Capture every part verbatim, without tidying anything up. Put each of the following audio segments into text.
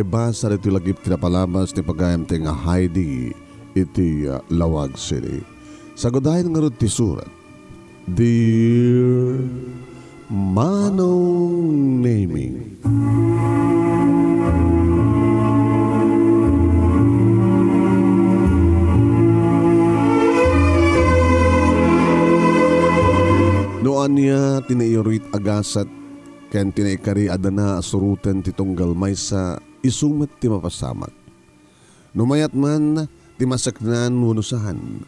Basa ditoy lagip ti napalabas ti pagayam ti nga Heidi iti, ah, Laoag City. Sagudayen ngarud ti surat. Dear Manong Nemi. No ania ti naiurit a gasat ken ti naikari a dana a suroten ti tunggal maysa, isu met ti mapasamak. No mayat man ti maseknan wenno saan.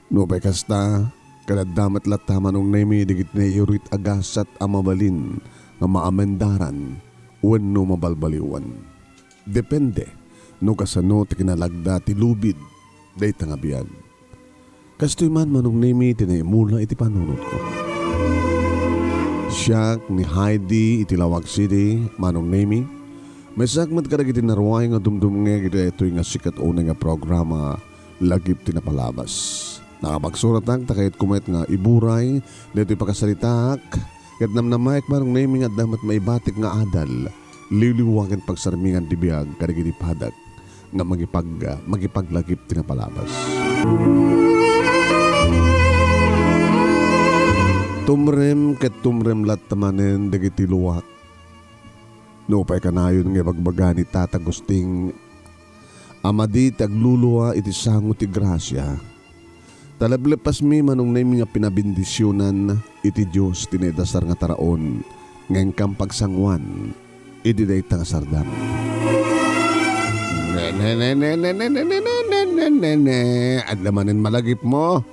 Nupay kasta, ket adda met latta Manong Nemi dagiti naiurit a gasat a mabalin nga maamendaran wenno mabalbaliwan. Depende no kasano ti kinalagda ti lubid dayta nga biag. Kastoy man, Manong Nemi, ti naimula iti panunotko. Siak ni Heidi iti Laoag City, Manong Nemi. Maysaak met kadagiti naruay nga dumdumngeg iti daytoy nga sikat unay nga programa, Lagip ti Napalabas. Nakapagsuratak ta kayatko met nga iburay daytoy pakasaritaak, ket namnamaek, Manong Nemi, nga adda met maibatik nga adal, liwliwa ken pagsarmingan ti biag kadagiti padak nga mangipag-, mangipaglagip ti napalabas. Tumrem ket tumrem latta manen dagiti luak. Nupay kanayon nga ibagbaga ni Tata Gusting a madi ti aglulua iti sango ti grasia. Taleplepasmi, Manong Nemi, nga pinabendisionan iti Dios ti naidasar nga taraon nga inkam pagsanguan iti dayta nga sardam. Ne, ne, ne. Adda manen malagipmo.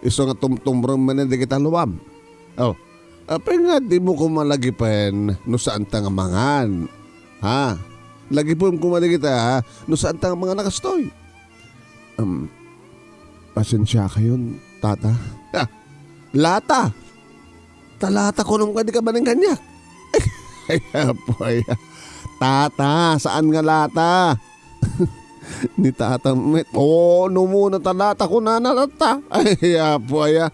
Isu nga tumtumrem manen dagita luam. Oh, apay nga dimo koma lagipen no saanta nga mangan? Ha? Lagipem koma dagita, ha? No saanta nga mangan a kastoy? Um, pasensiakayon, tata. Ah, lata! Ta lata kunam kadi ka manen kaniak? Ay, apo, ay. Tata, saan nga lata? Ni tata met, "Oo, no muna ta lata," kunana latta. Ay, apo, ay, ah.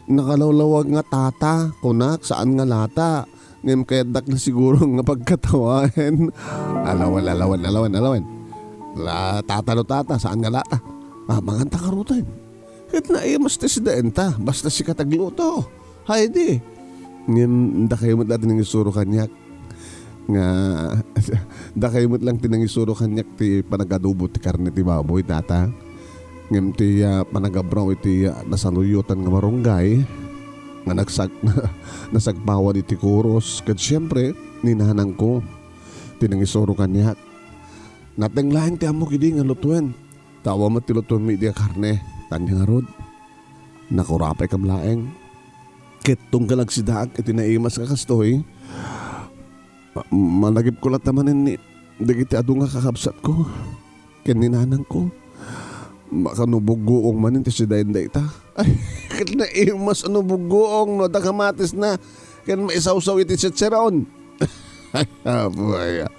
Nakalawlawag nga tata, kunak, saan nga lata? Ngem kayatdak na siguro nga pagkatawaen. Alawen, alawen, alawen, alawen. La, tata no tata, saan nga lata? Ah, manganta ka ruten. Ket naimas ti sidaenta, basta sika tagluto. Heidi. Ngem dakayo met la ti nangisuro kaniak. Nga, dakayo met lang ti nangisuro kaniak ti panagadubo ti karne ti baboy, tata. Ngem ti, ah, panagabraw iti, ah, nasaluyotan nga marunggay, nga nagsag-, nasagpawan iti kuros, ket siempre, ni nanangko, ti nangisuro kaniak. Nateng laeng ti ammok idi nga lutuen. Ta awan met ti lutuen mi idi a karne. Ania ngarud, nakurapay kam laeng. Ket tunggal agsidaak iti naimas nga kastoy, ma-, malagipko latta manen ni dagiti adu nga kakabsatko ken ni nanangko. Baka no buggoong manen ti sidaen dayta. Ay, ket naimas a no buggoong no adda kamatisna ken maisawsaw iti chicharon. Apo, ay,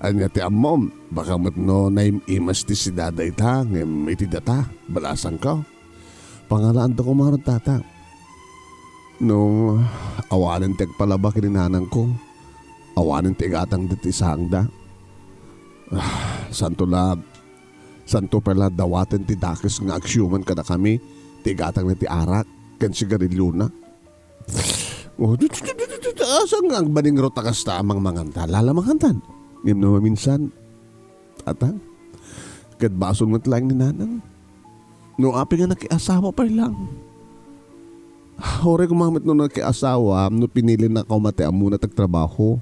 ania ti ammom? Baka met no naim-imas ti sida dayta ngem iti data, balasangko. Pangalaanto koma ngarud, tata. No awanen ti agpalaba ken ni nanangko, awanen ti igatang ditoy sangda. Ah, santo la, santo pay la dawaten ti dakes nga agsiuman kadakami ti igatangna ti arak ken sigariliona. Oh, asa nga agbalingrot a kasta a mangmanganta? Lala mangantan. Ngem no maminsan, Ata? Ket basol met laeng ni nanang. No apay nga nakiasawa pay lang. Uray koma met no nakiasawa, no pinilina koma ti ammona ti agtrabaho,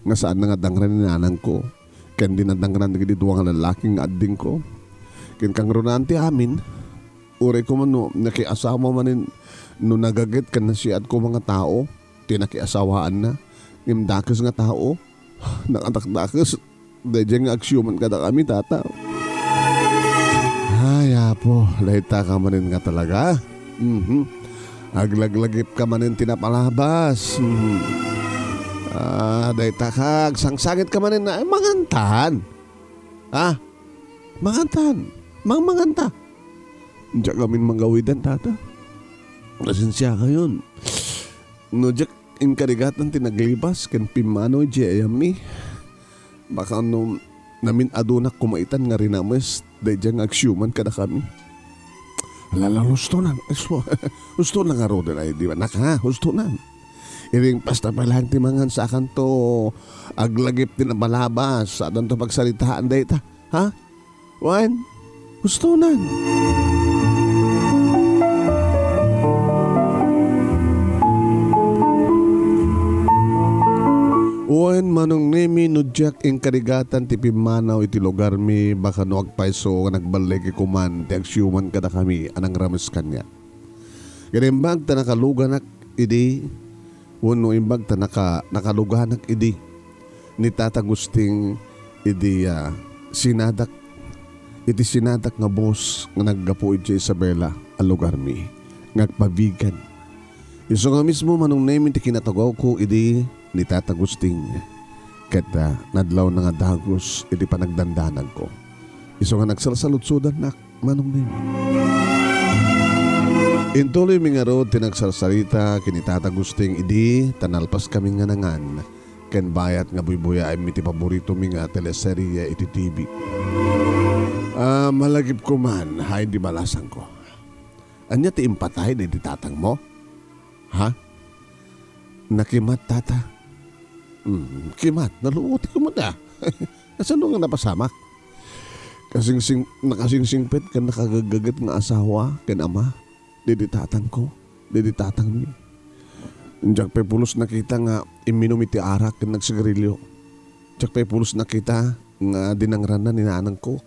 nga saanna nga dangran ni nanangko, ken dinadangran dagiti dua nga lallaki nga addingko. Ken kangrunaan ti amin, uray koma no nakiasawa manen no nagaget ken nasiat koma nga tao, ti nakiasawaanna, ngem dakes nga tao, nakadakdakes. Daydiay nga agsiuman kadakami, tata. Ay, Apo, dayta ka manen nga talaga. Mhm. Aglaglagip ka manen ti napalabas. Mhm. Ah, dayta ka, agsangsangit ka manen. Ay, mangantan. Ah, mangantan. Mangmanganta. Diak amin manggawidan, tata. Pasensiakayon. No diak inkarigatan ti naglibas ken pimmanaw idiay ayammi. Baka no Namin-adunak koma itan nga rinames daydiay nga agsiuman kadakami. Alala, hustonan. Husto-, hustonan ngaruden ay, di ba, nak, ha? Hustonan. Iring pasta pay laeng ti mangan, sakanto aglagip ti nabalabas, sadanto pagsaritaan dayta. Ha? Wen, hustonan. Wen, Manong Nemi, no diak inkarigatan ti pimmanaw iti lugarmi, baka no agpayso nga nagballigek koman ti agsiuman kadakami a nangrames kaniak. Ngem imbag ta nakaluganak idi, wenno imbag ta naka-, nakaluganak idi ni Tata Gusting idi, ah, sinadak, iti sinadak nga bus nga naggapu idiay Isabela a lugarmi nga agpabigan. Isu nga mismo, Manong Nemi, ti kinatugawko idi ni Tata Gusting, ket, ah, nadlawna nga dagus iti panagdandanagko. Isu nga nagsalsaludsodannak, Manong Nemi. Intuloymi ngarud ti nagsarsarita ken ni Tata Gusting idi ta nalpaskamin nga nangan ken bayat nga buybuyaenmi ti paboritomi nga teleserye iti T V. Ah, malagipko man, hay di balasangko. Ania ti impatay daydi tatangmo? Ha? Nakimat, tata. Hmm, kimat. Naluotek koma da. Kasano nga napasamak? Kasingsing-, nakasingsingpet ken nakagaggaget nga asawa ken ama daydi tatangko, daydi tatangmi. Diak pay pulos nakita nga imminum iti arak ken nagsigarilio. Diak pay pulos nakita nga dinangranna ni nanangko.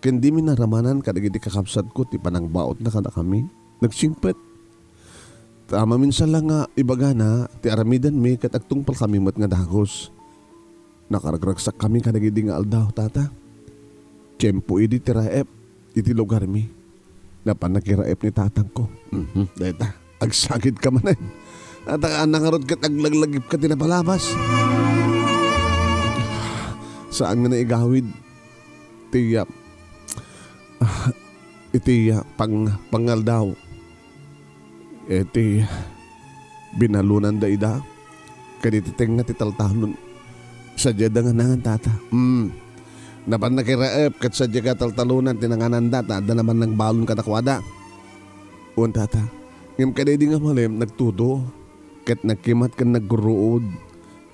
Ken dimi naramanan kadagiti kakabsatko ti panangbautna kadakami. Nagsingpet. Ta maminsan la nga ibagana ti aramidenmi ket agtungpalkami met nga dagus. Nakaragsakkami kadagidi nga aldaw, tata. Tiempo idi ti raep iti lugarmi. Napan nakiraep ni tatangko. Mhm, dayta. Agsangit ka manen. At ang nangarot ket aglaglagip ka ti napalabas. Saan nga naigawid ti, ah, ah, iti, ah, pang-, pangaldaw. Iti binalonanda ida. Ken iti tengnga ti taltalon. Sadiay da nga nangan, tata. Hmm. Napan nakiraep ket sadiay nga taltalonan ti nangananda ta adda naman nagbalon kadakuada. Wen, tata. Ngem kadaydi nga malem, nagtudo. Ket nagkimat ken nagruruod.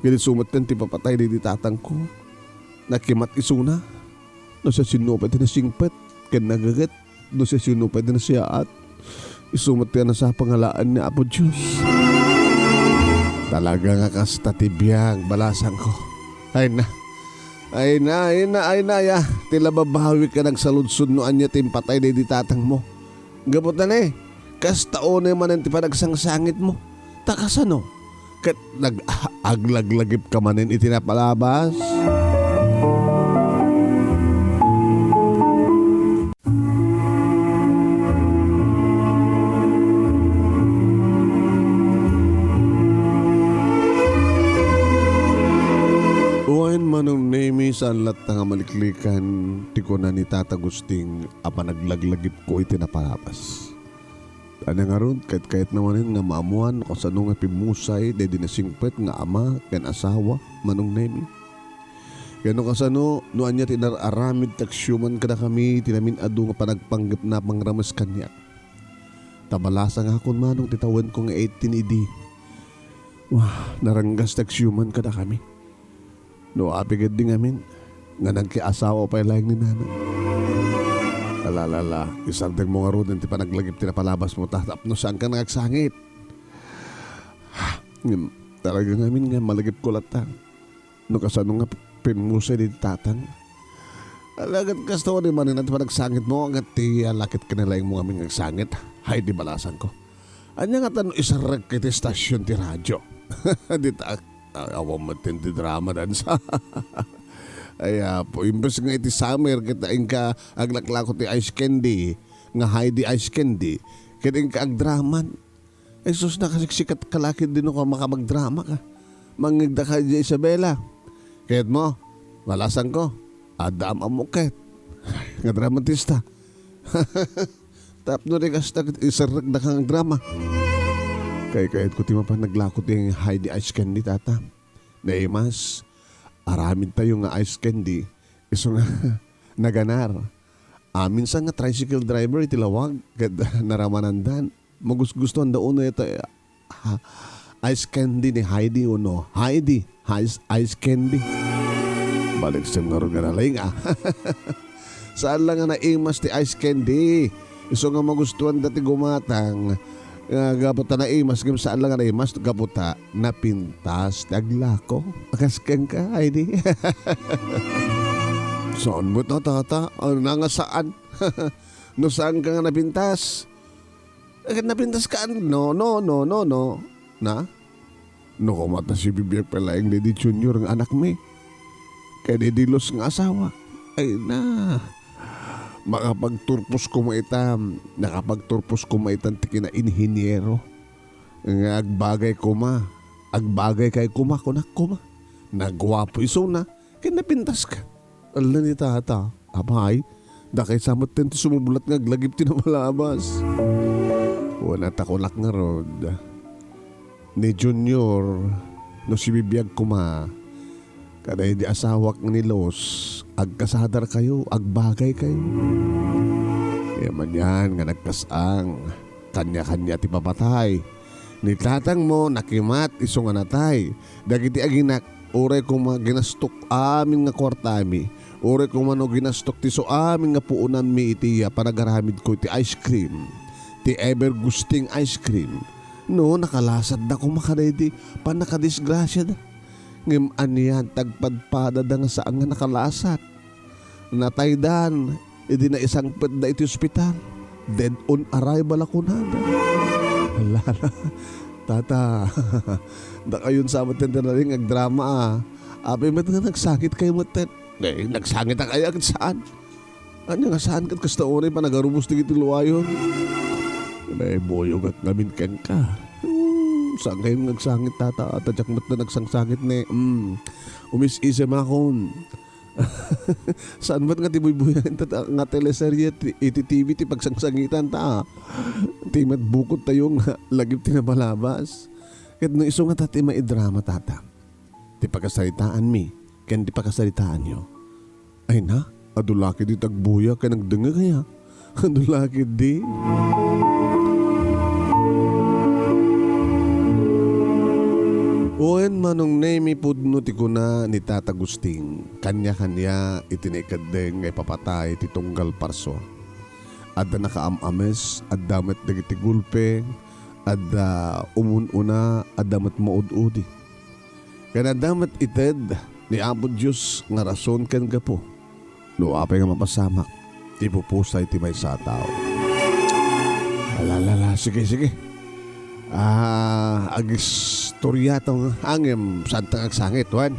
Ket isu met ken ti papatay daydi tatangko. Nagkimat isuna. No siasino pay ti nasingpet ken nagaget. No siasino pay ti nasiaat. Isu met ti a nasapangalaen ni Apo Dios. Talaga nga kasta ti biag, balasangko. Ay na. Ay na, ay na, ay na, ya. Ti la babawik a nagsaludsod no ania ti impatay daydi tatangmo. Gapu ta ne, kasta unay manen ti panagsangsangitmo. Ta kasano? Ket nag-, aglaglagip ka manen iti napalabas? Wen, Manong Nemi, saan latta nga maliklikan ti kuna ni Tata Gusting a panaglaglagipko iti napalabas. Ania ngarud, kayat-kayatna manen nga maammuan no kasano nga pimmusay daydi nasingpet nga ama ken asawa, Manong Nemi. Ken no kasano, no ania ti inar-aramid ti agsiuman kadakami ti namin-adu nga panagpanggepna a pangrames kaniak. Ta balasangakon, Manong, ti tawenko nga eighteen idi. Wah, naranggas ti agsiuman kadakami. No apay ketdi ngamin nga nagkiasawa pay laeng ni nanang. Ala, ala, ala, isardengmo ngaruden ti panaglagip ti napalabasmo ta tapno saanka nga agsangit. Ngem, talaga ngamin nga malagipko latta. No kasano nga pimmusay daydi tatang. Ala, ket kasta unay manen ti panagsangitmo, ket ti, ah, laketko laengmo ngamin nga agsangit. Hay, di balasangko. Ania ngata no iserrek iti estasion ti radio? Dita, a-, awan met ti drama dance. Ay, apo, imbes nga iti summer, ket inka aglaklako ti ice candy, nga Heidi ice candy, ket inka agdraman. Ay, sus, nakasiksikat ka la ketdi no makapagdrama ka. Mangngegda ka idiay Isabela. Kayatmo, balasangko, adda am-ammok ket. Nga dramatista. Tapno di kasta ket iserrekdaka nga drama. Kaykayatko ti mapan naglako ti Heidi ice candy, tata. Naimas, aramidtayo nga ice candy, Isu nga naganar. Amin sa nga tricycle driver iti lawag ket naramanandan. Magusgustoanda unay ita, ha, ice candy ni Heidi, o no? Heidi, ice, ice candy. Baliksem ngarud nga nalinga. Saan la nga naimas ti ice candy. Isu nga magustuanda ti gumatang. Nga gapu ta naimas, ngem saan la nga naimas, gapu ta napintas ti aglako. Akas kenka, Heidi? Saan met a, tata? Ano na nga saan? No saan ka nga napintas? Eh, napintas ka, no, no, no, no, no. Na? No, koma ta sibibiag pay laeng daydi Junior nga anakmi. Ken daydi Luz nga asawa. Ay na. Makapagturpos koma ita, nakapagturpos koma ita ti kinainhiniero. Nga agbagay koma. Agbagay kay koma, kunak koma. Naguapo isuna. Ken napintas ka. Ala ni tata. Apay, dakay sa metten ti sumublat nga aglagip ti napalabas. Wen a, ta kunak ngarud, ni Junior, no sibibiag koma, kadaydi asawak nga ni Luz, agkasadarkayo, agbagaykayo. Ngem anian nga nagkas-ang, kaniakania ti papatay. Ni tatangmo, nakimat isu nga natay. Dagiti aginak, uray koma ginastok amin nga kuartami, uray koma no ginastok ti su amin nga puonanmi iti, ah, panagaramidko iti ice cream, ti Evergusting ice cream. No, nakalasatda koma kadaydi pannakadisgrasiada. Ngem anian ti agpadpadada nga saan nga nakalasat? Nataydan idi naisangpetda iti ospital. Dead on arrival a kunada. Hala, tata, dakayon sa metten ti nalaing agdrama a. Apay met nga nagsangitkayo metten? Eh, nagsangitak aya ket saan? Ania nga saan ket kasta unay panagarubos dagiti luayon? Naibuyogak ngamin kenka. Hmm, saan kayon nga agsangit, tata? Ta diak met nagsangsangit ne. Hmm, umis-isem akon. Saan met nga ti buybuyaen ta, ta, nga teleserye ti, iti T V ti pagsangsangitanta, ah? Ti met bukod tayo nga lagip ti napalabas. Ket no isu nga ta ti maidrama, tata, ti pakasaritaanmi ken ti pakasaritaanyo. Ay na, adu la ketdi ti agbuya ken agdengngeg aya. Adu la ketdi. Wen, Manong Nemi, pudno ti kuna ni Tata Gusting, kaniakania iti naikeddeng nga ipapatay ti tunggal parso. Adda nakaam-ames, adda met dagiti gulpe, adda umun-una, adda met maud-udi. Ken adda met ited ni Apo Dios nga rason ken gapu no apay nga mapasamak ti pupusa iti maysa a tao. Ala, ala, ala, sige, sige. Ah, agistorya ta nga, ngem saan ta nga agsangit, wen?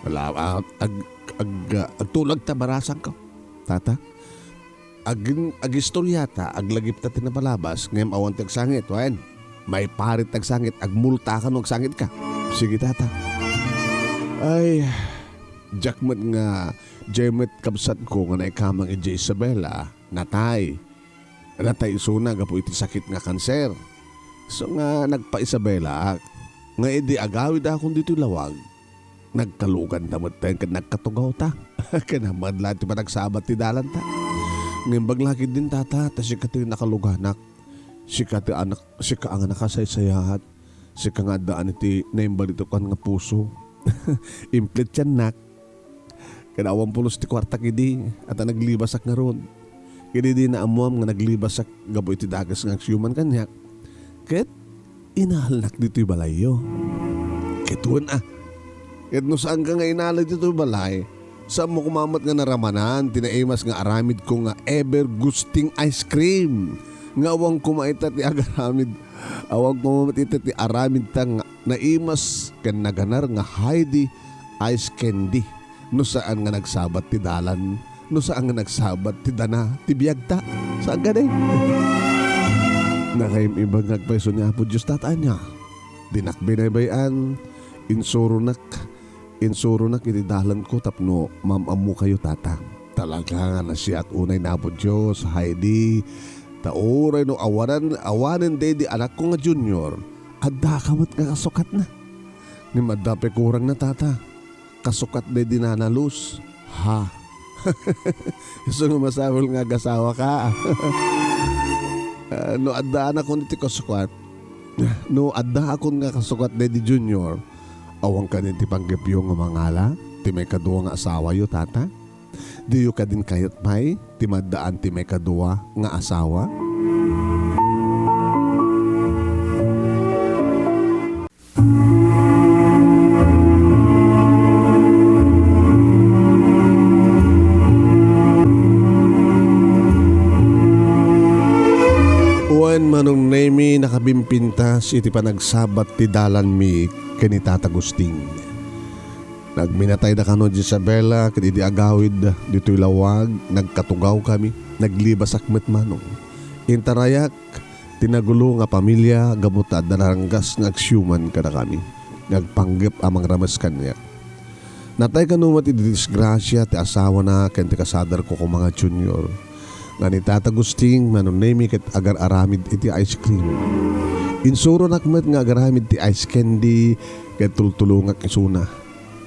Ala, ah, ag-, ag-, agtulag ta barasangko, tata. Agin-, agistorya ta, aglagip ta ti napalabas, ngem awan ti agsangit, wen? Maiparit ti agsangit, agmulta ka no agsangit ka. Sige, tata. Ay, diak met nga, diay met kabsatko nga naikamang idiay Isabela, natay. Natay isuna gapu iti sakit nga kanser. So nga nagpa-Isabelaak, nga idi agawidakon ditoy lawag, nagkaluganta metten ket nagkatugawta. Ken ammad la ti panagsabat ti dalanta. Ngem imbag la ketdin, tata, ta sika ti nakaluganak. Sika ti anak, sika nga nakasaysayaat. Sika nga addaan iti naimbalitok nga puso. Implet ti annak. Ken awan pulos ti kuartak idi, ta naglibasak ngarud. Ket idi naammuam nga naglibasak gapu iti dakes nga agsiuman kaniak, ket inalnak ditoy balayyo. Ket wen a, ket no saanka nga inala ditoy balay, saanmo koma met nga naramanan ti naimas nga aramidko nga Evergusting ice cream. Nga awan koma ita ti agaramid, awan koma met ita ti aramidta nga naimas ken naganar nga Heidi ice candy. No saan nga nagsabat ti dalan, no saan nga nagsabat ti dana ti biagta. Saan kadi? Nakaim-imbag nga agpayso ni Apo Dios, tata, ania? Dinak binaybay-an, insuronak, insuronak iti dalanko tapno maam-ammokayo, tata. Talaga nga nasayaat unay ni Apo Dios, Heidi, ta uray no awanan, awanen daydi anakko nga Junior, addaka met nga kasukatna. Ngem adda pay kurangna, tata. Kasukat daydi Nana Luz. Ha? Isu nga masapul nga agasawaka. Ah, no addaanakon iti kasukat, no addaakon nga kasukat daydi Junior, awan kadin ti panggepyo nga mangala ti maikadua nga asawayo, tata? Diyo kadin kayat pay ti maddaan ti maikadua nga asawa? Wen, Manong Nemi, nakabimpintas iti panagsabat ti dalanmi ken ni Tata Gusting. Nagminatayda kano ni Isabela ket idi agawid ditoy lawag, nagkatugawkami, naglibasak met, Manong. Intarayak ti nagulo nga pamilia gapu ta adda naranggas nga agsiuman kadakami nga agpanggep a mangrames kaniak. Natay kano met idi disgrasia ti asawana ken ti kasader ko koma nga Junior, nga ni Tata Gusting, Manong Nemi, ket agar-aramid iti ice cream. Insuronak met nga agaramid ti ice candy ket tultulongak isuna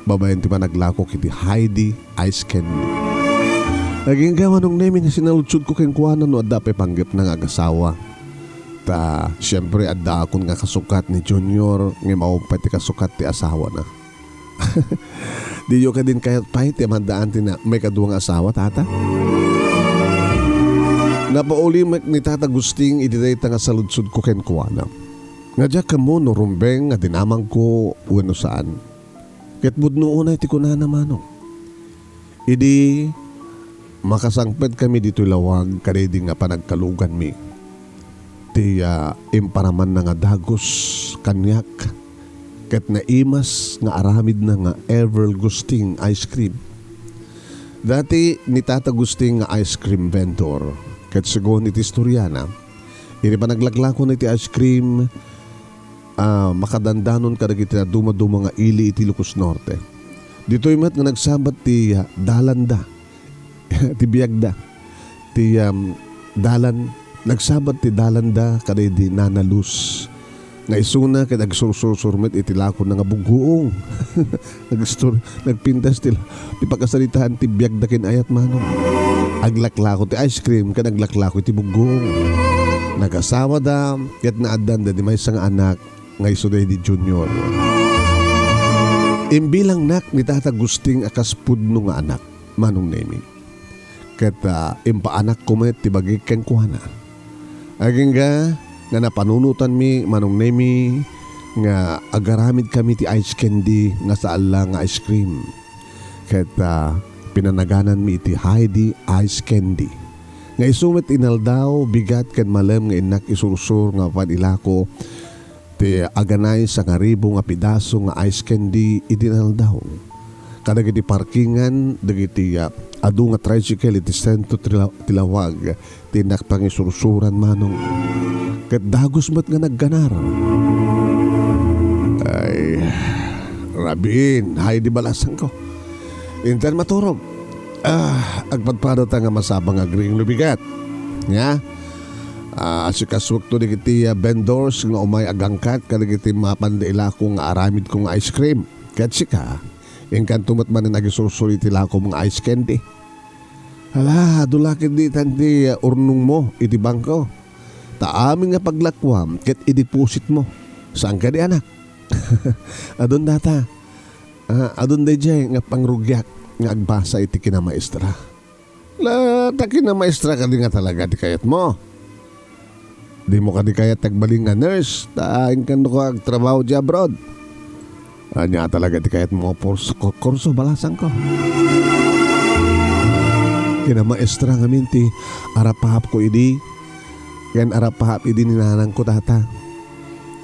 babaen ti panaglakok iti Heidi Ice Candy. Agingga, Manong Nemi, nga sinaludsodko kenkuana no adda pay panggepna nga agasawa. Ta, siempre, addaakon nga kasukat ni Junior, ngem awan pay ti kasukat ti asawana. Diyo kadin kayat pay ti maddaan ti na-, maikadua nga asawa, tata? Napauli met ni Tata Gusting iti dayta nga saludsodko kenkuana. Nga diak ammo no rumbeng nga dinamagko wenno saan. Ket pudno unay ti kunana, Manong. Idi makasangpetkami ditoy lawag kadaydi nga panagkaluganmi, ti, ah, imparamanna nga dagus kaniak ket naimas nga aramidna nga Ever Gusting ice cream. Dati ni Tata Gusting nga ice cream vendor, ket segun iti istoriana, idi panaglaklakona iti ice cream, ah, makadandanon kadagiti nadumaduma nga ili iti Ilocos Norte. Ditoy met nga nagsabat ti, ah, dalanda, ti biagda, ti, um, dalan, nagsabat ti dalanda kadaydi Nana Luz. Nga isuna ket agsursursur met iti lakona nga buggoong. Nagstor-, nagpintas ti, ti pakasaritaan ti biagda ken ayat, Manong. Aglaklako ti ice cream ken aglaklako iti buggoong. Nagasawada ket naaddanda di maysa nga anak nga isu daydi Junior. Imbilangnak ni Tata Gusting a kas pudno nga anak, Manong Nemi. Ket, ah, impaanakko met ti bagik kenkuana. Agingga nga napanunotanmi, Manong Nemi, nga agaramidkami ti ice candy nga saan la nga ice cream. Ket, ah, pinanagananmi iti Heidi Ice Candy. Nga isu met inaldaw, bigat ken malem nga innak isursur nga mapan ilako ti aganay sangaribu nga pidaso nga ice candy iti inaldaw. Kadagiti parkingan dagiti, ah, adu nga tricycle iti sentro ti la-, ti lawag ti innak pangisursuran, Manong. Ket dagus met nga nagganar. Ay, rabiin, Heidi, balasangko. Intan maturog. Ah, agpadpadata nga masapul nga agriing no bigat. Nia? Ah, asikasuekto dagiti, ah, vendors nga umay agangkat kadagiti mapanda ilako nga aramidko nga ice cream. Ket sika, inkanto met manen agisursur iti lakom nga ice candy. Hala, adu la ketdi itan ti, ah, urnongmo iti bangko. Ta amin nga paglakuam ket idepositmo. Saan kadi, anak? Adun data. Ah, adun daydiay nga pangrugiak nga agbasa iti kinamaestra. La, ta kinamaestra kadi nga talaga ti kayatmo? Dimo kadi kayat ti agbalin nga nurse, ta inkanto ka agtrabaho di abroad? Ania talaga ti kayatmo nga purs-, ku-, kurso, balasangko? Kinamaestra ngamin ti arapahapko idi, ken arapahap idi ni nanangko, tata.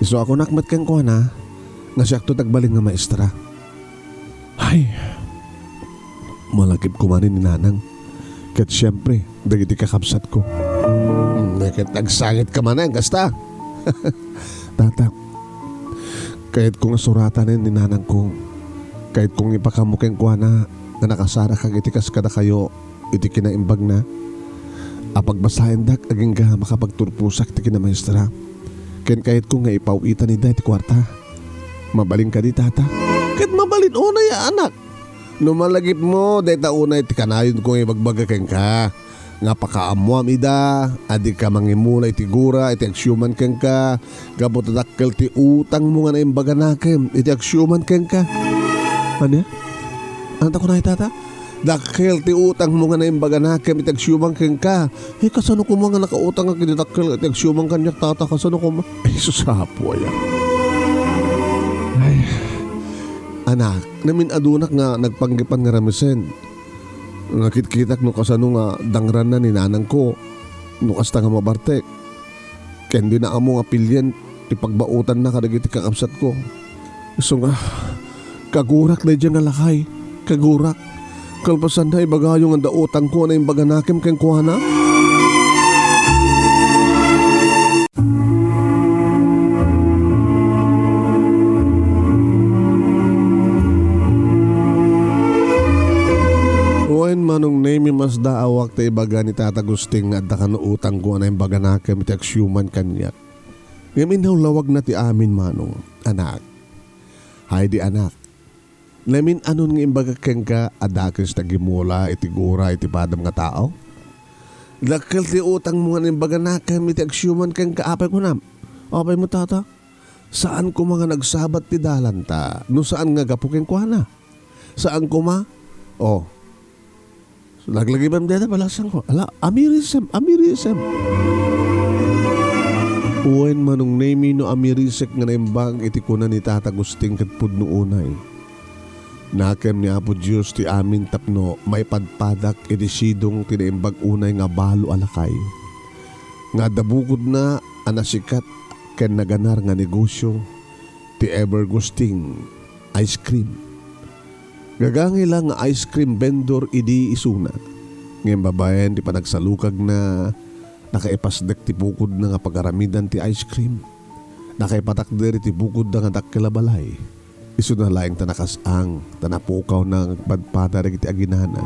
Isu a kunak met kenkuana nga siakto ti agbalin nga maestra. Ay, malagip koma ni nanang. Ket siempre, dagiti kakabsatko. Hmm, ket agsangit ka manen, kasta. Tata, kayatko nga suratanen ni nanangko. Kayatko nga ipakammo kenkuana nga nakasaraka iti kas kadakayo iti kinaimbagna a pagbasaendak agingga makapagturposak ti kinamaestra. Ken kayatko nga ipaw-itan ida iti kuarta. Mabalin kadi, tata? Ket mabalin unay a, anak. No malagipmo, dayta unay ti kanayonko nga ibagbaga kenka. Nga pakaammoam ida, a dika mangimula iti gura iti agsiuman kenka, gapu ta dakkel ti utangmo nga naimbaganakem iti agsiuman kenka. Ania? Ania ti kunana ni tata? Dakkel ti utangmo nga naimbaganakem iti agsiuman kenka. Eh, kasano koma nga nakautangak iti dakkel iti agsiuman kaniak, tata? Kasano koma? Ay, sus, Apo, aya. Ay, anak, namin-adunak nga nagpanggepan nga ramesen. Nakitkitak no kasano nga dangranna ni nanangko, no kasta nga mabartek. Ken dina ammo nga pilien ti pagbaotanna kadagiti kakabsatko. Isu nga, kagurak daydiay nga lakay. Kagurak. Kalpasanna, ibagayo nga adda utangko a naimbaganakem kenkuana. Wen, Manong Nemi, masdaawak ta ibaga ni Tata Agustin nga adda kano utangko a naimbaganakem iti agsiuman kaniak. Ngem inlawlawagna ti amin, Manong, anak. Haydi, anak, namin-anon nga imbagak kenka a dakes ti agimula iti gura iti padam nga tao? Dakkel ti utangmo nga naimbaganakem iti agsiuman kenka, apay kunam? Apay met, tata? Saan koma nga nagsabat ti dalanta no saan nga gapu kenkuana. Saan koma? Oh. Laglagipem dayta, balasangko. Ala, amirisem, amirisem. Wen, Manong Nemi, no amirisek nga naimbag iti kuna ni Tata Agustin ket pudno unay. Nakem ni Apo Dios ti amin tapno maipadpadak iti sidong ti naimbag unay nga balo a lakay. Nga adda bukodna a nasikat ken naganar nga negosio ti Ever Gusting Ice Cream. Gagangay la nga ice cream vendor idi isuna. Ngem babaen ti panagsalukagna, nakaipasdek ti bukodna nga pagaramidan ti ice cream. Nakaipatakder iti bukodda nga dakkel a balay. Isuna laeng ta nakas-ang, ta napukawna nga agpadpada dagiti aginana.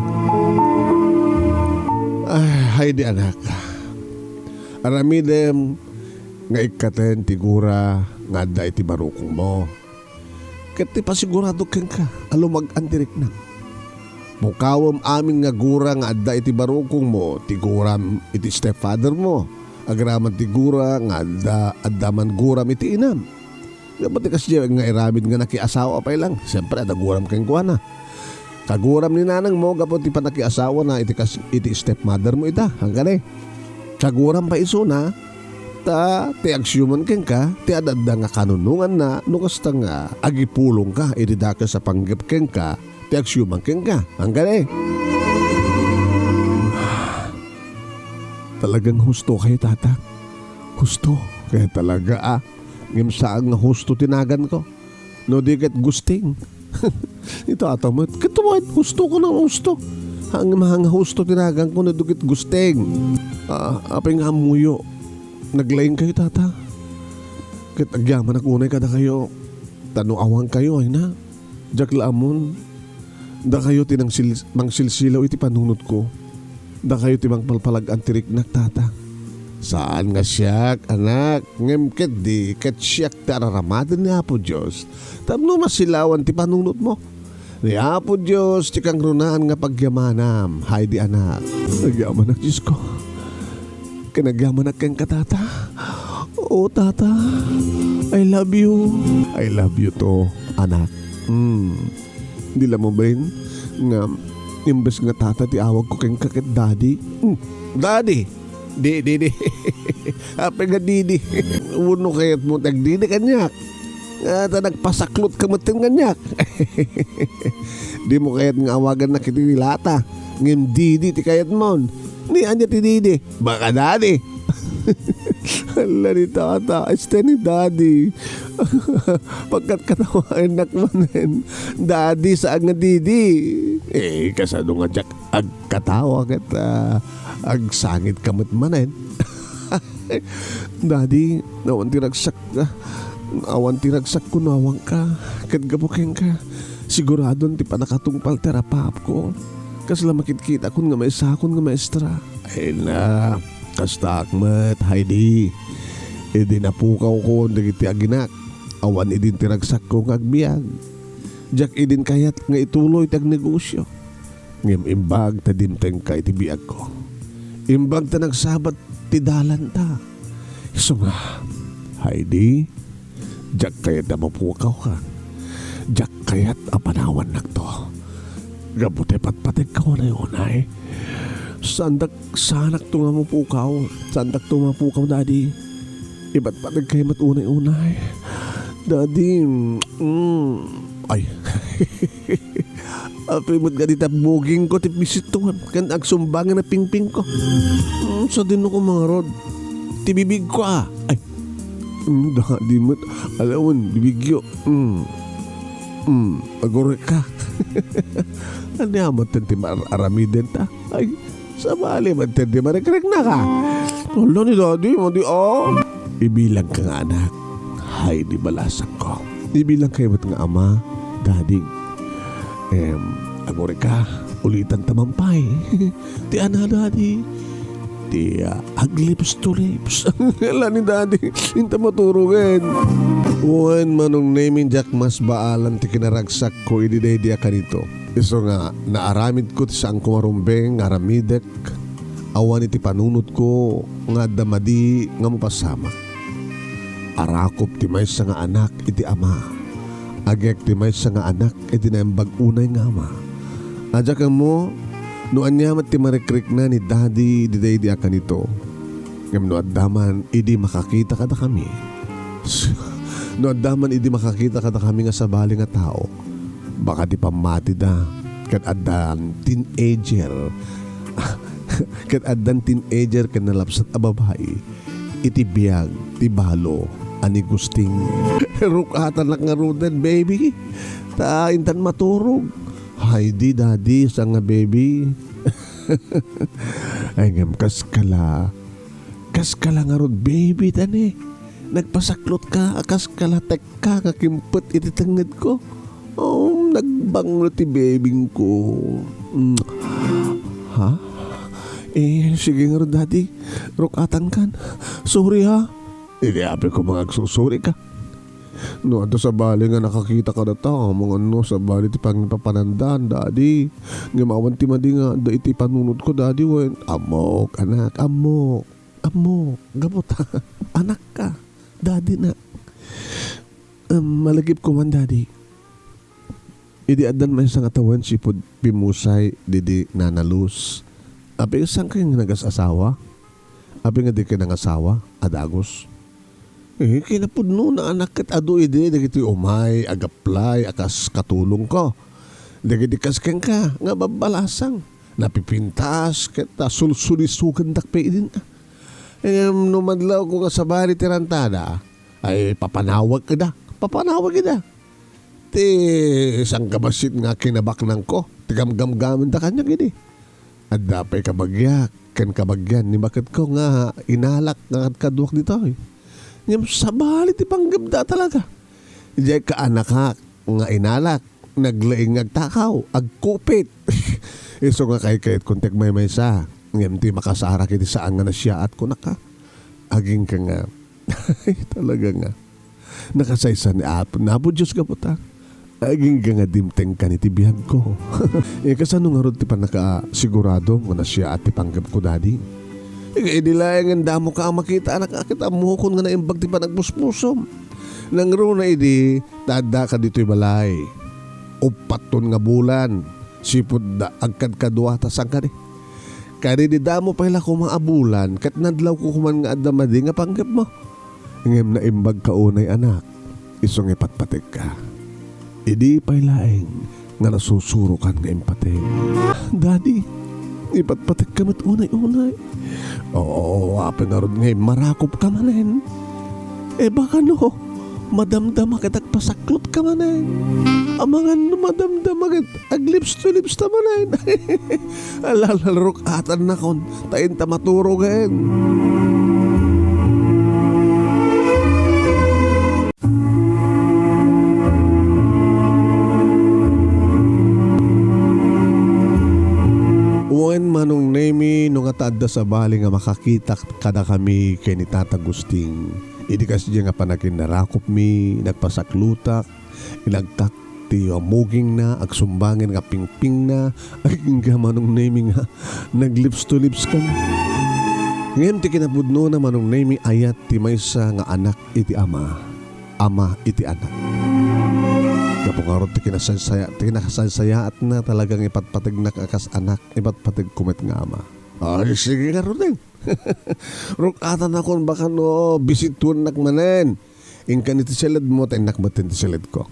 Ah, haydi, anak. Aramidem nga ikkaten ti gura nga adda iti barukongmo. Ket ti pasiguradok kenka a lumag-an ti riknam. Pukawem amin nga gura nga adda iti barukongmo, ti guram iti stepfathermo, agraman ti gura nga adda, adda man guram iti inam. Gapu ti kasdiay nga iramid nga nakiasawa pay lang, siempre, adda guram kenkuana. Kaguram ni nanangmo gapu ti panakiasawana iti kas-, iti stepmothermo ita, angkadi. Kaguram pay isuna, ta ti agsiuman kenka, ti ad-adda nga kanunonganna, no kasta nga agipulongka iti dakes a panggep kenka, ti agsiuman kenka. Angkadi. Talagang husto kayo, tata. Husto kayo talaga, ah. Ngem saan nga husto ti naganko. No di ket Gusting. Ita ata met. Ket wen, husto ko na husto. Ngem saan nga husto ti naganko no di ket Gusting. Ah, apay nga ammoyo. Naglaing kayo, tata. Ket agyamanak unay kadakayo. Ta no awan kayo, ay na. Diak la ammon. Dakayo ti nangsil-, mangsilsilaw iti panunotko. Dakayo ti mangpalpalag-an ti riknak, tata. Saan nga siak, anak, ngem ket di ket siak ti araramaten ni Apo Dios tapno masilawan ti panunotmo. Ni Apo Dios ti kangrunaan nga pagyamanam, haydi, anak. Agyamanak, Diosko. Ken agyamanak kenka, tata. Oh, tata. I love you. I love you too, anak. Hmm. Di la mabalin nga imbes nga tata ti awagko kenka ket daddy. Hmm. Daddy. Di, di, di. Apay nga didi? Wenno kayatmo ti agdidi kaniak? Ah, ta nagpasaklotka metten kaniak. Dimo kayat nga awagannak iti lata, ngem didi ti kayatmon. Ni ania ti didi? Baka daddy. Hala ni tata, este ni daddy. Pagkatkatawaennak manen. Daddy, saan nga didi? Eh, kasano nga diak agkatawa ket, ah, agsangitka met manen? Daddy, awan ti ragsak, ah, awan ti ragsakko no awanka. Ket gapu kenka, siguradon ti pannakatungpal ti arapaapko. Kasla makitkitakon nga maisakon nga maestra. Ay na, kastaak met, Heidi. Idi napukawkon dagiti aginak, awan idin ti ragsakko nga agbiag. Diak idin kayat nga ituloy ti agnegosio. Ngem imbag ta dimtengka iti biagko. Imbag ta nagsabat ti dalanta. Isu nga, Heidi, diak kayat a mapukawka. Diak kayat a panawannakto. Gapu ta ipatpategka unay-unay. Saandak, saanakto nga mapukaw. Saandakto mapukaw, Daddy. Ipatpategka met unay-unay. Daddy, mm, ay. Apay met kadi ta bugingko ti pisitto ken agsumbangen a pingpingko. Mm, sadino koma ngarud? Ti bibigko, a. Ay. Mm, Daddy met. Alawen, bibigyo. Mm. Mm, agureka. Ania met ti mar-, aramidenta? Ay, sabali met ti marikriknaka. Hala ni Daddy, madi, a. Ibilangka nga anak, Heidi, balasangko. Ibilangkayo met nga ama, Daddy. Em, agureka, ulitanta man pay. Ti ana, Daddy. Ti, ah, aglips to lips. Hala ni Daddy, inta maturogen. Wen, Manong Nemi, diak masbaalan ti kinaragsakko idi daydi a kanito. Isu nga, naaramidko ti saanko nga rumbeng nga aramidek, awan iti panunotko nga adda madi nga mapasamak. Arakop ti maysa nga anak iti ama. Agek ti maysa nga anak iti naimbag unay nga ama. A, diak ammo no ania met ti marikrikna ni Daddy idi daydi a kanito. Ngem no adda man idi makakita kadakami, no adda man idi makakita kadakami nga sabali nga tao, baka ti pammatida ket addan teenager, ket addan teenager ken nalapsat a babai iti biag ti balo a ni Gusting. Ruk-atanak ngaruden, baby. Ta intan maturog. Heidi, Daddy, saan nga baby? Ay, ngem kaskala. Kaskala ngarud, baby, tani. Nagpasaklotka a kaskala tekka nga kimpet iti tengngedko. Oh, nagbanglo ti bebingko. Mm. Ha? Eh, sige ngarud, Daddy. Ruk-atankan. Sorry, ha? Idi apay koma nga agsusorika. No adda sabali nga nakakita kadata, amangan no sabali ti pangipapananda, Daddy. Ngem awan ti madi nga adda iti panunotko, Daddy, wen. Ammok, anak, ammok. Ammok, gapu ta anakka, Daddy na. Em, malagipko man, Daddy. Idi addan maysa nga tawen sipud pimmusay didi Nana Luz. Apay, saankayo nga nagas-asawa? Apay nga dikay nangasawa a dagus? Eh, kinapudnona, anak, ket adu idi dagiti umay, agaplay, a kas katulongko. Dagiti kas kenka nga babbalasang, napipintas, ket, ah, sulsulisogendak pay idin, a. Ngem no madlawko nga sabali ti rantada, ay papanawag ida, papanawag ida. Ti sangkabassit nga kinabaknangko, ti gamgamgamenda kaniak idi. Adda pay kabagiak ken kabagian ni baketko nga inalak nga kadkaduak ditoy. Ngem sabali ti panggepda talaga. Idiay kaanakak nga inalak, naglaing nga agtakaw, agkupit. Isu nga kaykayatko ti agmaymaysa, ngem ti makasarak iti saan nga nasiaat, kunaka. Agingga nga, ay, talaga nga. Nakasaysa ni Apo, Apo Dios gapu ta. Agingga nga dimtengkan iti biagko. Eh, kasano ngarud ti pannakasigurado nga nasiaat ti panggepko, Daddy? Iga idi laeng nga damoka a makita, anak, a, ket ammokon nga naimbag ti panagpuspusom. Nangruna idi, ta addaka ditoy balay. Uppatton nga bulan, sipud da agkadkadua ta saan kadi. Kadi di damo pay la koma a bulan, ket nadlawko koman nga adda madi nga panggepmo. Ngem naimbagka unay, anak, isu nga ipatpategka. Idi pay laeng nga nasusurokan nga impateg. Daddy, ipatpategka met unay-unay. Oo, apay ngarud nga immarakopka manen? Eh, baka no, madamdama ket agpasaklotka manen. Amangan no madamdama ket aglips to lips ta manen. Alalalruk-atannakon, ta inta maturogen. Wen, Manong Nemi, no nga ta adda sabali nga makakita kadakami ken ni Tata Gusting, idi kasdiay nga panaginnarakopmi, nagpasaklotak, inagtak ti mugingna, agsumbangen nga pingpingna, agingga Manong Nemi nga nag-lips to lips kami. Ngem ti kinapudnona, Manong Nemi, ayat ti maysa nga anak iti ama, ama iti anak. Gapu ngarud ti kinasasaya-, ti kinasasaysayaatna, talaga nga ipatpategnak a kas anak, ipatpategko met nga ama. Ay, sige ngaruden. Ruk-atanakon baka no bisituennak manen. Inkan iti siledmo, ta innak met iti siledko.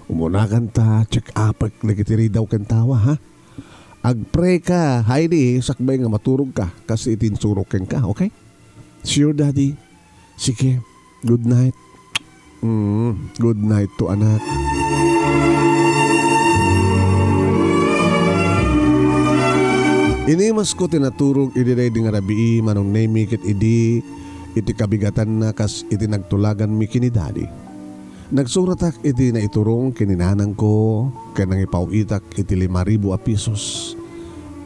Umunakan ta check-upek dagiti ridaw ken tawa, ha? Agpray ka, Heidi, sakbay nga maturog ka, kas iti insurok kenka, okay? Sure, Daddy. Sige. Good night. Mm, good night to anak. Inimasko ti naturog idi daydi nga rabii, Manong Nemi, ket idi iti kabigatanna kas iti nagtulaganmi ken ni Daddy. Nagsuratak iti naiturong ken ni nanangko ken nangipaw-itak iti lima ribu a pisos.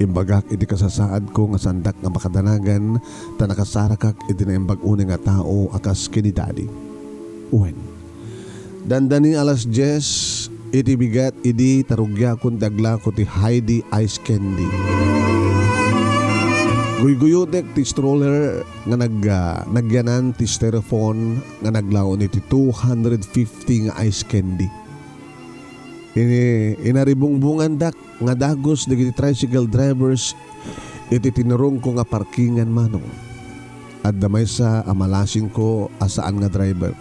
Imbagak iti kasasaadko nga saandak nga makadanagan ta nakasarakak iti naimbag unay nga tao a kas ken ni Daddy. Wen, dandani alas dies iti bigat idi tarugiakon ti aglako ti Heidi Ice Candy. Guyguyotek ti stroller nga nag-, ah, nagyanan ti styrofoam nga naglaon iti two hundred fifty nga ice candy. Ini-, inaribungbungandak nga dagus dagiti tricycle drivers iti tinurongko nga parkingan, Manong. Adda maysa a malasingko a saan nga driver.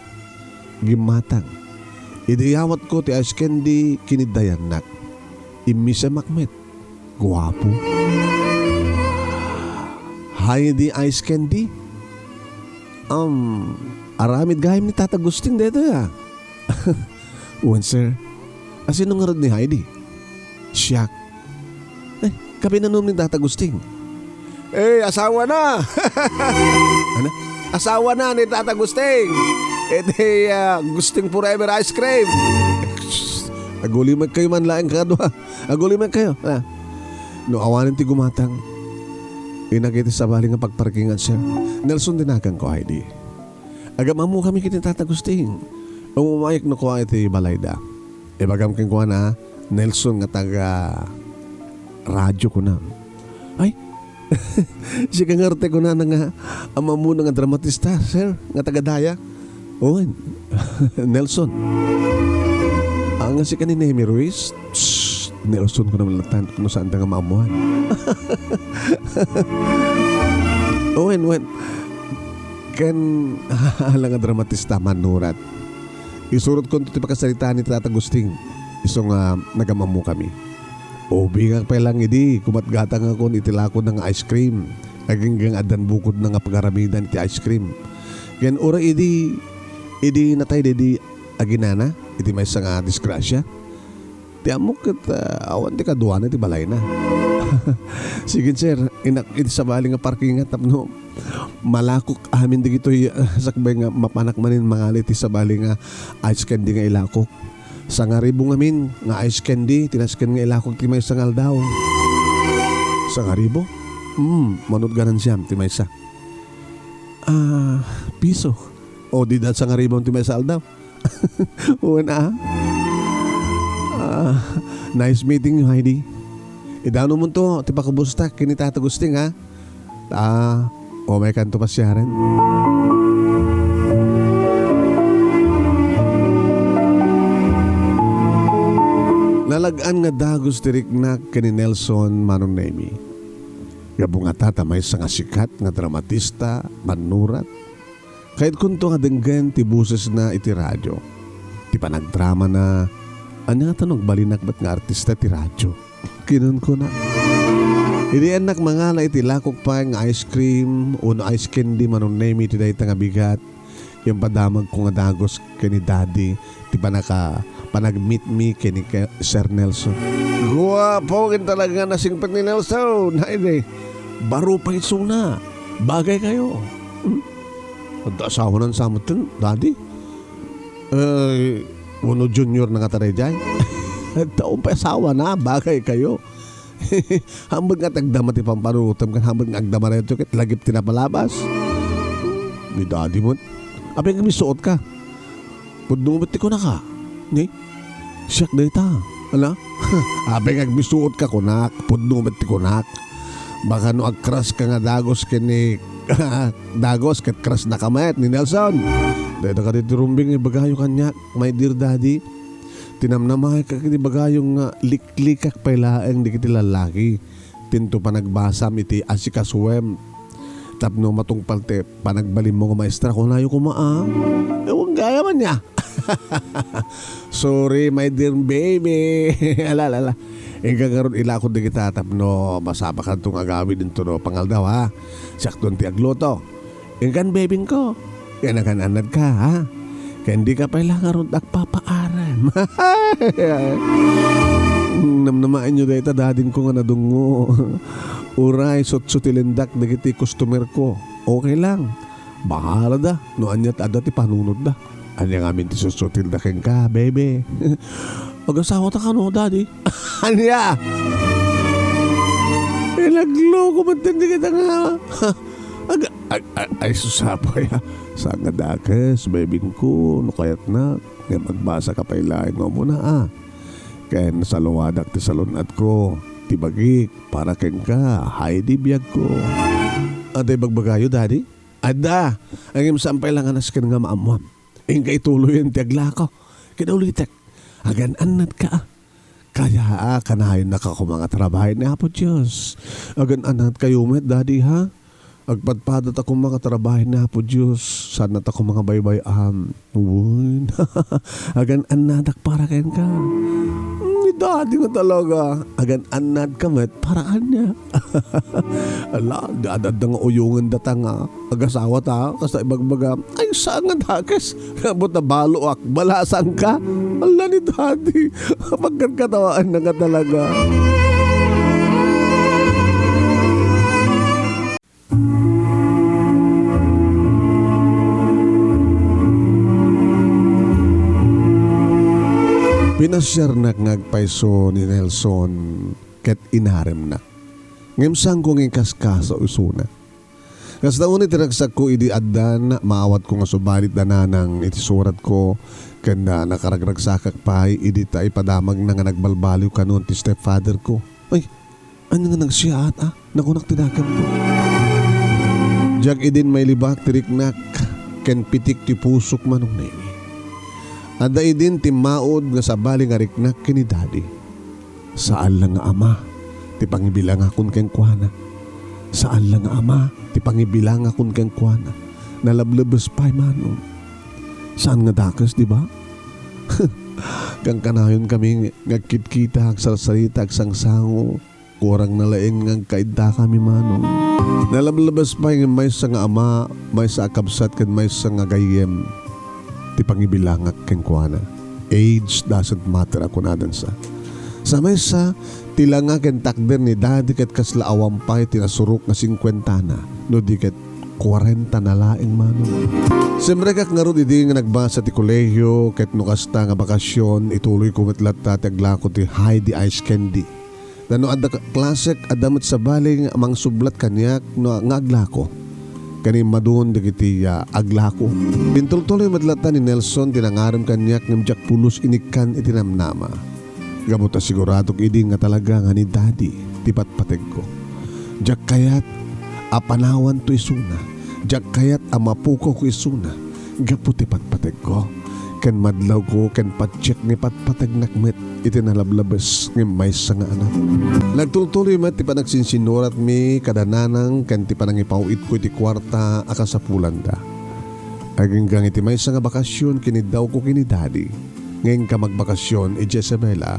Gimmatang. Idi iyawatko ti ice candy, kiniddayannak. Immisemak met. Guapo. Heidi Ice Candy? Um, aramid gayam ni Tata Gusting daytoy, a. Wen, sir. A, sino ngarud ni Heidi? Siak. Eh, kabinanum ni Tata Gusting? Eh, asawa na. Ano? Asawa na ni Tata Gusting. Iti, ah, Gusting Forever Ice Cream. Aguli met kayo man laeng kadua. Aguli met kayo, a. No awanen ti gumatang, innak iti sabali nga pagparkingan, sir. Nelson ti naganko, Heidi. Agam-ammokami ken ni Tata Gusting. Umumayek no kua iti balayda. Ibagam kenkuana, Nelson, nga taga radyo, kunam. Ay, sika ngarud ti kunana nga am-ammona nga dramatista, sir, nga taga daya. Wen, Nelson. Ania, sika ni Nemi Ruiz? Psst, Nelson, kunam latta no saanda nga maammuan. Wen, wen. Ken, ala nga dramatista, manurat. Isurotkonto ti pakasaritaan ni Tata Gusting, isu nga nagam-ammokami. Ubingak pay lang idi, kumatgatangakon iti lakona nga ice cream. Agingga addan bukodna nga pagaramidan iti ice cream. Ken uray idi, idi natay daydi aginana, iti maysa nga disgrasya. Ti ammok ket, ah, awan ti kaduana iti balayna. Sige, sir, innak iti sabali nga parkingan tapno malakok amin dagitoy, ah, sakbay nga mapanak manen mangali ti sabali nga ice candy nga ilakok. Sangaribu ngamin nga ice candy ti nasken nga ilakok ti maysa nga aldaw. Sangaribu? Hmm, mano ti ganansiam ti maysa? Ah, piso. O, dida sangaribu ti maysa aldaw. Wen, a. Ah, nice meeting you, Heidi. Idanumonto ti pakubustak ken ni Tata Gusting, a. Ta, umaykanto pasiaren. Nalag-an nga dagus ti riknak ken ni Nelson, Manong Nemi. Gapu ngata ta maysa nga sikat nga dramatista, mannurat. Kayatkonto nga denggen ti bosesna iti radio. Ti panagdramana, ania ta no agbalinak met nga artista ti radio? Kinunkuna. Idi annak mangala iti lakok pay nga ice cream wenno ice candy, Manong Nemi, iti dayta nga bigat, impadamagko nga dagus ken ni Daddy ti panaka-, panagmeet-mi ken ni Ke-, Sir Nelson. Guapo ken talaga nga nasingpet ni Nelson. Ay, di. Baro pay isuna. Bagay kayo. Hmm? Adda asawanan sa met, Daddy? Eh, wenno junior na nga ta daydiay? Adda pay asawana, bagay kayo. Hambet nga ti agdama ti pampanurotem, ken hambet nga agdama daytoy ket lagip ti napalabas. Ni Daddy met. Apay nga misuot ka? Pudno met ti kunaka. Ni? Siak dayta. Ala? Apay nga agbisuotka kunak, pudno met ti kunak. Baka no agcrush ka nga dagos ken ni, dagos ket crush na ka met ni Nelson. Dayta kadi ti rumbeng nga ibagayo kaniak, my dear daddy. Tinamnamaek ket ibagayo nga liklikak pay laeng dagiti lallaki. Tinto panagbasam iti asikasuem. Tapno matungpal ti panagbalinmo nga maestra, kunayo koma a. Ewan gaya man ya. Sorry, my dear baby. Ala, ala, ala. Inka ngarud ilako dagita tapno masapakanto nga agawid dito no pangaldaw, ha? Siakton ti agluto. Inkan bebingko. Kanakan-anadka, ha? Ken dika pay la ngarud agpapaarem. Namnamaenyo dayta dadingko nga nadungngo. Uray sutsutilendak dagiti customerko. Okay lang. Bahalada no ania ti adda ti panunotda. Ania ngamin ti susutilda kenka, bebe? Agasawata kano, daddy? Ania? Inagloko met dagita nga. Ag-, ag-, ag-, ay, sus, apay, ah. Saan nga dakes, bebingko, no kayatnak, ngem agbasaka pay laeng nga umuna, ah. Ken saluadak ti salun-atko, ti bagik, para kenka, Heidi, biagko. Adda ibagbagayo, daddy? Adda, ngem saan pay la nga nasken nga maammoam. Inka ituloyen ti aglako. Ket ulitek, agan-annadka, ah. Kaya, ah, kanayonnaka koma nga trabahen ni Apo Dios. Agan-annadkayo met, daddy, ha? Agpadpadata koma nga trabahen ni Apo Dios. Saannata koma nga baybay-am. Wen. Agan-annadak para kenka. Ni daddy nga talaga. Agan-annadka met para kaniak. Ala, di adda nga uyongen data nga agasawata, kasta ibagbaga, ay, saan nga dakes? Buta baloak, balasangka. Ala ni daddy, pagkatkatawan na nga talaga. Pinasiarnak nga agpayso ni Nelson ket inaremnak. Ngem saanko nga inkaskaso isuna. Kasta unay ti ragsakko idi addan, maawatko nga subalit da nanang iti suratko, ken, ah, nakaragragsakak pay idi ta ipadamagna nga nagbalbaliw kanon ti stepfatherko. Ay, ania nga nagsiaat, ah? Nakunak ti dakemko. Diak idin mailibak ti riknak ken pitik ti pusok, Manong Nemi. Adda idin timmaud nga sabali nga riknak ken ni Daddy. Saan la nga ama ti pangibilangakon kenkuana. Saan la nga ama ti pangibilangakon kenkuana. Nalablebes pay, Manong. Saan nga dakes, di ba? Kankanayon kami nga agkitkita, agsarsarita, agsangsango. Kurang na laeng nga agkaidda kami, Manong. Nalablabas pay nga maysa nga ama, maysa a kabsat, ken maysa nga gayyem ti pangibilangak kenkuana. Age doesn't matter a kunadansa. Sa maysa, ti langa ken takder ni Daddy ket kasla awan pay ti nasurok nga singkuentana, no di ket kuarenta na laeng, Manong. Simrekak ngarud idi nga nagbasa ti kolehio, ket no kasta nga bakasion, ituloyko met latta ti aglako ti Heidi Ice Candy. Ta no adda ka-, klasek, adda met sabali nga mangsublat kaniak no, nga aglako. Ken immadun dagiti, ah, aglako. Pintultuloy met latta ni Nelson ti nangarem kaniak ngem diak pulos inikkan iti namnama. Gapu ta siguradok idi nga talaga nga ni Daddy ti patpategko. Diak kayat a panawanto isuna. Diak kayat a mapukawko isuna gapu ti patpategko. Ken madlawko ken patiek nga ipatpategnak met iti nalablabes ngem maysa nga anak. Nagtultuloy met ti panagsinsinuratmi kada nanang ken ti panangipaw-itko iti kuarta a kasapulanda. Aginggang iti maysa nga bakasion, kiniddawko ken ni Daddy nga inka magbakasion idiay Isabela.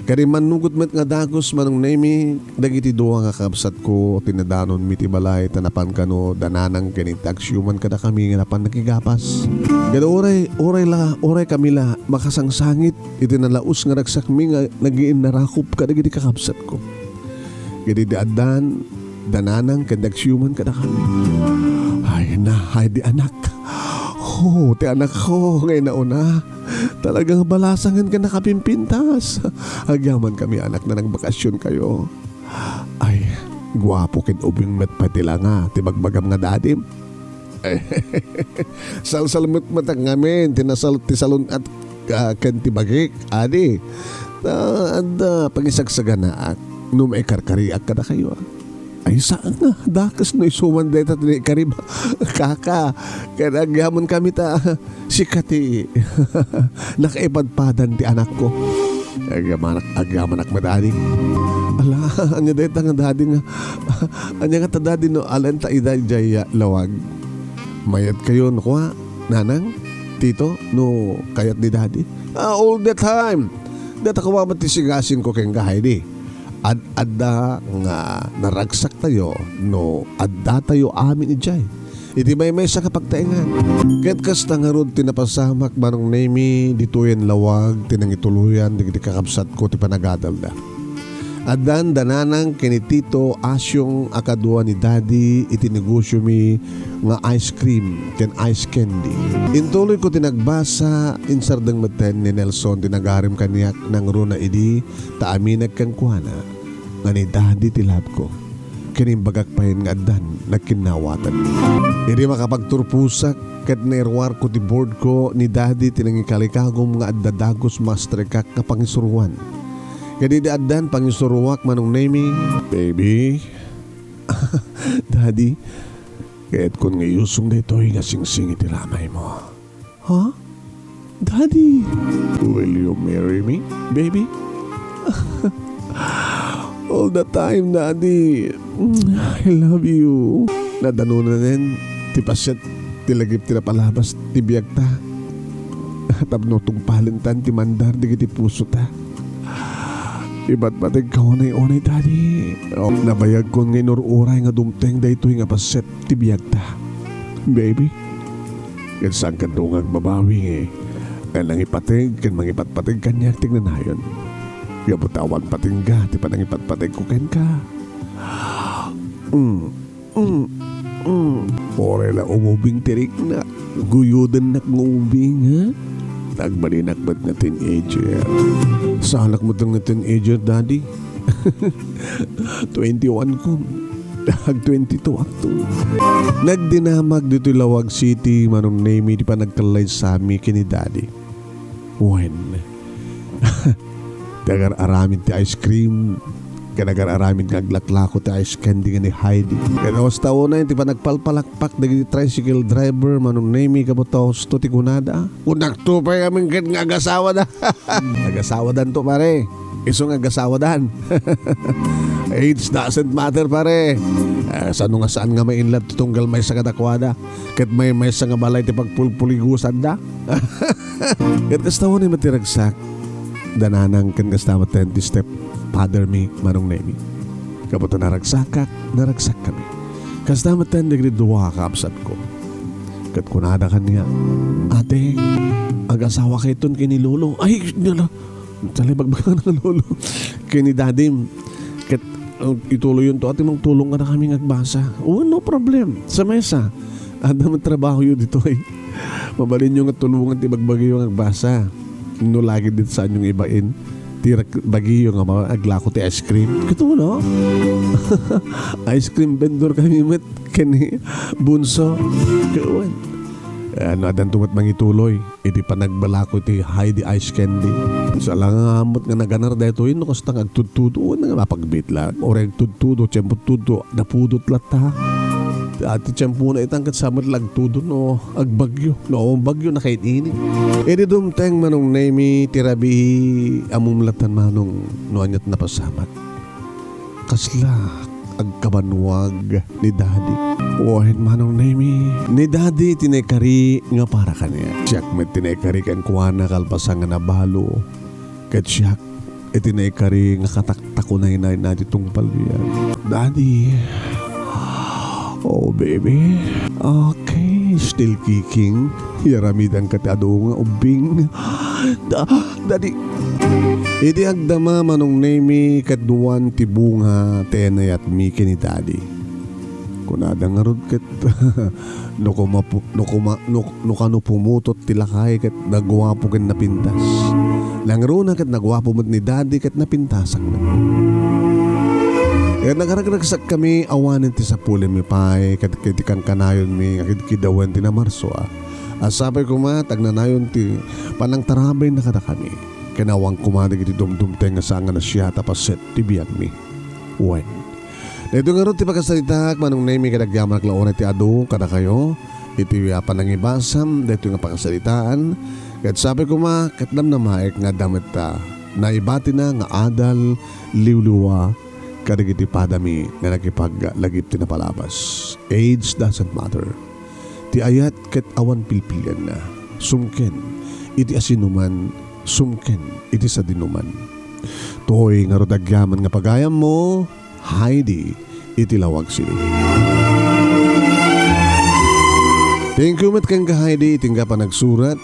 Ken immannugot met nga dagus, Manong Nemi, dagiti dua nga kabsatko ti nadanonmi ti balay ta napan kano da nanang ken intaksiuman kadakami nga napan nakigapas. Ket uray, uray la, uray kami la makasangsangit iti nalaus nga ragsakmi nga nagiinnarakop kadagiti kakabsatko. Ket idi addan, da nanang ken daksiuman kadakami. Ay na, ay di anak. Oh, ti anakko nga inauna. Talagang balasangen ken nakapimpintas. Agyaman kami, anak, na nagbakasion kayo. Ay, guapo ken ubing met pay ti langa ti bagbagam nga dadim. Salsalmetmetak ngamin ti nasal-, ti salun-at ah, ken ti bagik, adi. Ta, adda pangisagsaganaak no maikarkariak kadakayo, ah. Ay, saan nga, dakes no isu man dayta ti naikarib. Kaka, ken agyamankami ta, sika ti nakaipadpadan ti anakko. Agyamanak, agyamanak met, adi. Ala, ania dayta nga dadi nga, ania nga ta dadi no alaen ta ida idiay lawag? Mayat kayo, no, kua, nanang, tito, no kayat ni dadi? Ah, all the time. Data kua met ti sigasingko kenka, Heidi. Ad-adda nga naragsaktayo no addatayo amin idiay iti maymaysa nga pagtaengan. Ket kasta ngarud ti napasamak, Manong Nemi, ditoyen lawag ti nangituloyan dagiti kakabsatko ti panagadalda. Addan da nanang ken ni Tito Asyong a kadua ni Daddy iti negosiomi nga ice cream ken ice candy. Intuloyko ti nagbasa, insardeng metten ni Nelson ti nagarim kaniak nangruna idi ta aminek kenkuana nga ni Daddy ti labko, ken imbagak payen nga addan nagkinnawatanmi. Idi makapagturposak ket nairuarko ti boardko, ni Daddy ti nangikalikagum nga adda dagus mastrikak nga pangisuroan. Ket idi addan pangisuroak, Manong Nemi, "Baby, Daddy, kayatkon nga iyusong daytoy nga singsing iti lamaymo." Ha? Daddy! Will you marry me, baby? All the time, Daddy. Mm, I love you. Nadanonanen ti paset ti lagip ti napalabas ti biagta. Tapno tungpalentan ti mandar dagiti pusota. Ipatpategka unay-unay, Daddy. Oh, nabayagkon nga inur-uray nga dumteng daytoy nga paset ti biagta. Baby, ket saan kadto nga agbabawi nga nangipateg ken mangipatpateg kaniak ti agnanayon. Gapu ta awan patingga ti panangipatpategko kenka. Mm, mm, mm. Uray la umubing ti riknak, guyodennak nga ubing, ha? Ta agbalinak met nga teenager. Saanak met nga teenager, Daddy. Twenty-one ko. Ag twenty-two akto. Nagdinamag ditoy Laoag City, Manong Nemi, ti panagkallaysami ken ni Daddy. Wen, ti agar-aramid ti ice cream, ken agar-aramid nga aglaklako ti ice candy nga ni Heidi. Ken kasta unay ti panagpalpalakpak dagiti tricycle driver, Manong Nemi, gapu ta husto ti kunada. Kunakto pay amin ket nga agasawada. Agasawadanto, pare. Isu nga agasawadan. Age doesn't matter, pare. Ah, sano nga saan nga ma-in love ti tunggal maysa kadakuada? Ket maymaysa nga balay ti pagpulpuligusanda. Ket kasta unay met ti ragsak da nanang ken kasta met ti stepfather mi, Manong Nemi. Gapu ta naragsakak, naragsakkami. Kasta met dagiti dua a kabsatko. Ket kunada kaniak, "Ate, agasawakayton ken ni Lolo." Ay, nala, talay bagbagana nga lolo. Ken ni Dadim, ket, uh, ituloyonto, ate, mangtulong kadakami nga agbasa. Oh, no problem. Sa mesa. Adda met trabahoyo ditoy. Mabalinyo nga tulongan ti bagbagiyo nga agbasa. No lagi dit saanyo nga ibain ti rag-, bagiyo nga ma-, aglako ti ice cream. Kato, no? Ice cream vendor kami met ken ni Bunso. Kawan. Ano, addanto met mangituloy iti panagbalako iti Heidi Ice Candy. Sala nga met nga naganar daytoy, no, kasta nga agtudtudo, nga mapagbit la. Uray agtudtudo, tiempo tudto, napudot latta. Ti tiempona itan ket sa met la agtudo no agbagyo. No awan bagyo, nakainit. Idi dumteng Manong Nemi ti rabii, ammom latta, Manong, no aniat napasamak. Kasla agkabanwag ni Daddy. Wen, Manong Nemi, ni Daddy ti naikari nga para kaniak. Siak met ti naikari kenkuana kalpasan nga nabalo. Ket siak iti naikari nga kataktakunaynay na ti tungpalbiag. Daddy. Oh, baby. Okay, still kicking. Yaramidanka ti adu nga ubbing. Da-, Daddy. Idi agdama Manong Nemi, kaduan ti bunga ti inayatmi ken ni Daddy. Kunada ngarud ket no kuma-, no kuma-, no, no kano pumutot ti lakay ket naguapo ken napintas. Nangruna ket naguapo met ni Daddy ket napintasak met. Ket nagragragsakkami awanen ti sapulenmi pay ket iti kankanayonmi nga kidkidawen ti namarso, a. A sapay koma ta agnanayon ti panangtarabayna kadakami. Ken awan koma dagiti dumdumteng nga saan nga nasia ta paset ti biagmi. Wen, daytoy ngarud ti pakasaritaak, Manong Nemi, ket agyamanak la unay ti adu kadakayo iti, ah, panangibasam daytoy nga pakasaritaan. Ket sapay koma ket namnamaek nga adda met, ah, naibatina nga adal liwliwa kadagiti padami nga nakipaglagip ti napalabas. Age doesn't matter. Ti ayat ket awan pilpilianna. Sumken iti asinoman, sumken iti sadinoman. Toy ngarud agyaman nga pagayammo, Heidi, iti Lawag City. Thank you met kenka, Heidi, iti nga panagsurat.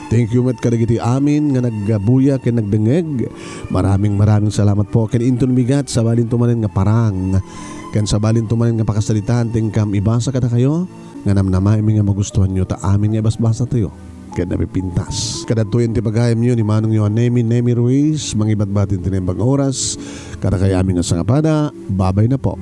Thank you met kadagiti amin nga nagbuya ken nagdengngeg. Maraming, maraming salamat po. Ken inton bigat, sabalinto manen nga parang, ken sabalinto manen nga pakasaritaan ti inkam ibasa kadakayo, nga namnamaemi nga magustuanyo ta amin nga ibasbasatayo ket napipintas. Kadagtoyen ti pagayamyo ni manongyo a Nemi, Nemi Ruiz, mangibatbati ti naimbag nga oras. Kadakayo amin nga sangapada, babay na po.